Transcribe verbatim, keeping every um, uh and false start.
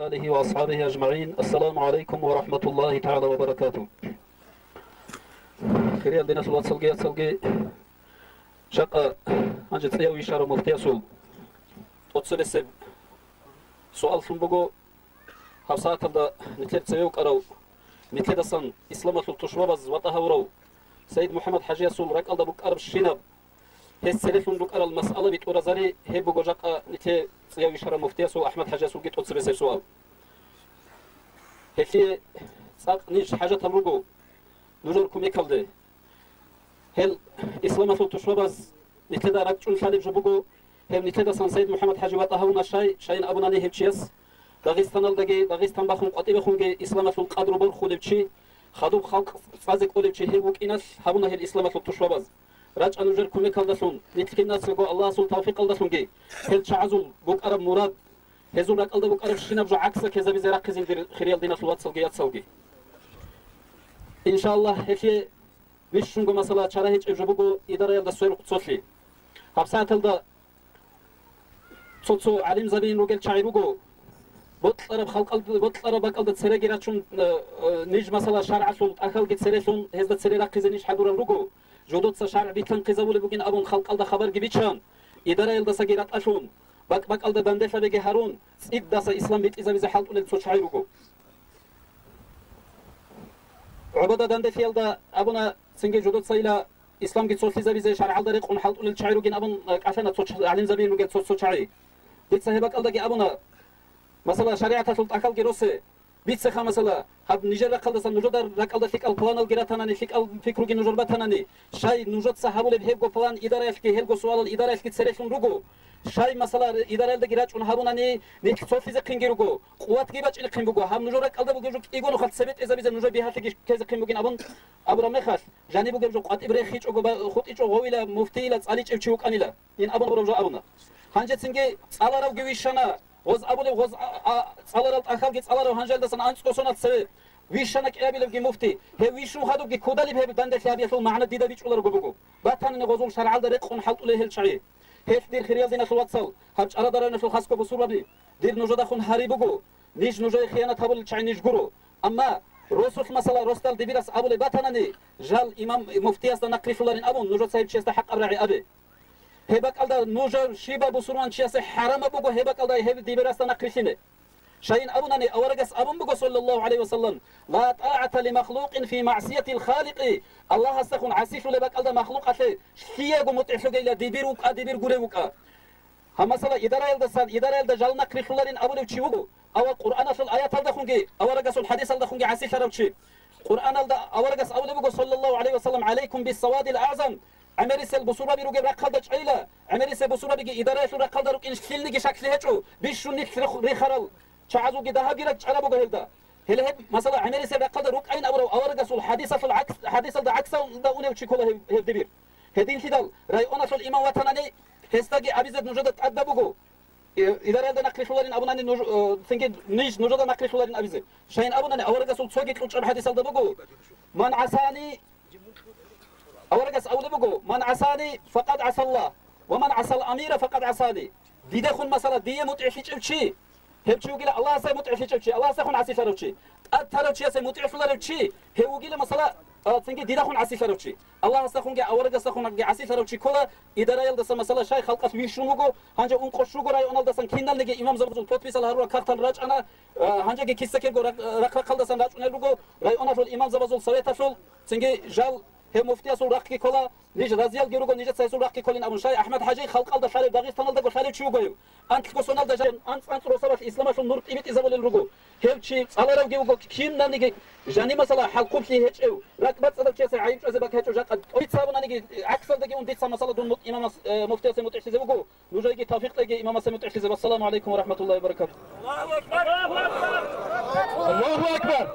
آله وأصحابه أجمعين. السلام عليكم ورحمة الله تعالى وبركاته. Хириял диналъул вацалги яцалги, жакъа гьанже цӀияв вищарав муфтиясул тӀоцебесеб суаллъун буго, гьабсагӀаталда нилъер цеве вукӀарав, нилъедасан исламалъул тушбабаз ватӀа гьавурав Сайид МухӀаммад ХӀажиясул ракӀалда букӀарабщинаб, гьес церелъун рукӀарал масъала битӀуразари, гьеб буго жакъа нилъе цӀияв вищарав муфтиясул АхӀмад ХӀажиясулги тӀоцебесеб суал. Гьелъие цӀакъ ниж хӀажатал руго нужер кумекалде. Гьел исламалъул тушбабаз нилъеда ракӀчӀун лъалеб жо буго, гьеб нилъедасан Сайид МухӀаммад ХӀажи ватӀа гьавуна щай, щайин абунани гьев чияс, Дагъистаналдаги, Дагъистан бахун къватӀибехунги исламалъул къадру борхулев чи, хадуб халкъ цӀазе кӀолев чи гьев вукӀиналъ гьабуна гьел исламалъул тушбабаз. РачӀа нужер кумекалдалъун, нилъ киназго Аллагьасул тавфикъалдалъунги, гьел чагӀазул букӀараб мурад, гьезул ракӀалда букӀарабщинаб жо гӀаксалъизабизе рахъизин, дир хириял диналъул вацалги яцалги. Иншаллагь, гьелъие бищунго масала чара гьечӀеб жо буго идараялда сверухъ цолъи. ГьабсагӀаталда цо-цо гӀалимзабийин ругел чагӀи руго, бокьараб халкъалда, бокьараб бакӀалда цереги рачун, э, э, ниж, масала, шаргӀалъул тӀахьалги церелъун, гьезда цере рахъизе ниж хӀадурал руго, жодоца шаргӀ битӀанхъизабулеб бугин абун халкъалда хабарги бичан, идараялдасаги ратӀалъун, бакӀ-бакӀалда данделъабиги гьарун, цӀидаса ислам битӀизабизе хӀалтӀулел цо чагӀи руго. ГӀубада данделъиялда абуна, цинги жодоцайила исламги цолъизабизе шаргӀалда рекъон хӀалтӀулел чагӀи ругин абун, э, кӀалъана цо ч-, гӀалимзабийин ругел цо-цо чагӀи. Дица гьеб бакӀалдаги абуна, масала, шаригӀаталъул тӀахьалги росе. Бицеха, масала, гьаб нижер рахъалдасан нужеда ракӀалда лъикӀал планалги ратанани, лъикӀал пикруги нужер батанани, щай нужеца гьабулеб гьебго план идараялъги, гьелго суалал идараялъги церелъун руго. Щай, масала, идараялдаги рачӀун гьабунани, нилъ цолъизехъинги руго, къуватги бачӀинехъин буго, гьаб нужер ракӀалда бугеб жо кӀиго нухалъ цебетӀезабизе нужер бигьалъиги ккезехъин бугин абун абураб мехалъ, жаниб бугеб жо къватӀиб рехичӀого ба-, хутӀичӀо гъовила, муфтийила, цӀаличӀев чи вукӀанила, ин абун гъураб жо абуна. Гьанжецинги цӀаларавги вищана, гъоз абулеб гъоз, а, а, цӀаларал тӀахьалги цӀаларав гьанжалдасан анцӀго соналъ цеве вищана кӀиабилебги муфти. Гьев вищун хадубги кудалиб гьеб данделъи гьабиялъул магӀна дида бичӀчӀуларого буго. Батанани гъозул шаргӀалда рекъон хӀалтӀулей гьел чагӀи. Гьелъ, дир хириял диналъул вацал, гьаб чӀарада районалъул хасго бусурбаби, дир нужедахун гьари буго, ниж нужее хиянат гьабулел чагӀи ниж гуро. Амма росулъ, масала, росдал дибирас абулеб батанани, жал имам муфтиясда нахърилъуларин абун, нужеца гьеб чиясда хӀакъаб рагӀи абе. Гьеб бакӀалда нужер щибаб бусурманчиясе хӀарамаб буго гьеб бакӀалда гьеб дибирасда нахърилълъине. Щайин абунани, аварагас абун буго, саллаллагьу гӀалайгьи ва саллам: «Ла тӀагӀата ли махлукъин фи магӀсиятил Халикъи», Аллагьасдехун гӀасилъулеб бакӀалда махлукъалъе лъиего мутӀигӀлъугейила, дибир вукӀа, дибир гурев вукӀа. Гьаб, масала, идараялдасан, идараялда жал нахърилъуларин абулев чи вуго, ава Къуръаналъул аяталдахунги аварагасул хӀадисалдахунги гӀасилъарав чи. Къуръаналда аварагас абулеб буго, саллаллагьу гӀалайгьи ва саллам: «ГӀалайкум биссавадил агӀзам», гӀемерисел бусурбаби ругеб рахъалда чӀейила, гӀемерисел бусурбабиги идараялъул рахъалда рукӀин лъилниги шаклъи гьечӀо, бищун нилъ рих-, рихарал чагӀазулги дагьабги ракӀчӀараб буго гьелда. Гьеле гьеб, масала, гӀемерисел рахъалда рукӀайин абурав аварагасул хӀадисалъул гӀакс-, хӀадисалда гӀаксалда унев чи ккола гьев, гьев дибир. Гьединлъидал районалъул имам ватанани, гьесдаги абизе нужеда тӀадаб буго. Э, идараялда нахърилъуларин абунани нуж-, э, цинги ниж нужеда нахърилъуларин абизе. Щайин абунани, аварагасул цоги кьучӀаб хӀадисалда буго: «Ман гӀасани», аварагас абулеб буго: «Ман гӀасани, факъад гӀасаллагь, ва ман гӀасал амира, факъад гӀасани». Дидехун, масала, дие мутӀигӀлъичӀев чи, гьев чи вугила Аллагьасда мутӀигӀлъичӀев чи, Аллагьасдехун гӀасилъарав чи. ТӀад тарав чиясе мутӀигӀлъуларев чи, гьев вугила, масала, а, цинги дидахун гӀасилъарав чи. Аллагьасдахунги аварагасдахунги гӀасилъарав чи ккола, идараялдаса, масала, щай халкъалъ вищун вуго, гьанже ункъо щуго районалдасан киналниги имамзабазул подписал гьарурал кагътал рачӀана, а, гьанжеги киса-кирго рахъ-, рахъ-рахъалдасан рачӀунел руго районалъул имамзабазул советалъул, цинги жал гьев муфтиясул рахъги ккола, ниж разиялги руго, нижеца гьесул рахъги кколин абун. Щай АхӀмад ХӀажи халкъалда лъалев, Дагъистаналдаго лъалев чи вуго гьев. Анлъго соналда жан анцӀ-анцӀ росабалъ исламалъул нур тӀибитӀизабулел руго. Гьев чи цӀаларавги вуго, кинабниги, жани, масала, хӀалхублъи гьечӀев, ракӀбацӀцӀадав чиясе гӀайиб чӀвазе бакӀ гьечӀо жакъа. Дица абунаниги, гӀаксалдаги ун, дица, масала, дун мут-, имамас-, э, муфтиясе мутӀигӀлъизе вуго, нужееги тавфикъ кьеги имамасе мутӀигӀлъизе. Вассаламу гӀалайкум ва рахӀматуллагьи ва баракатугь. Аллагьу акбар!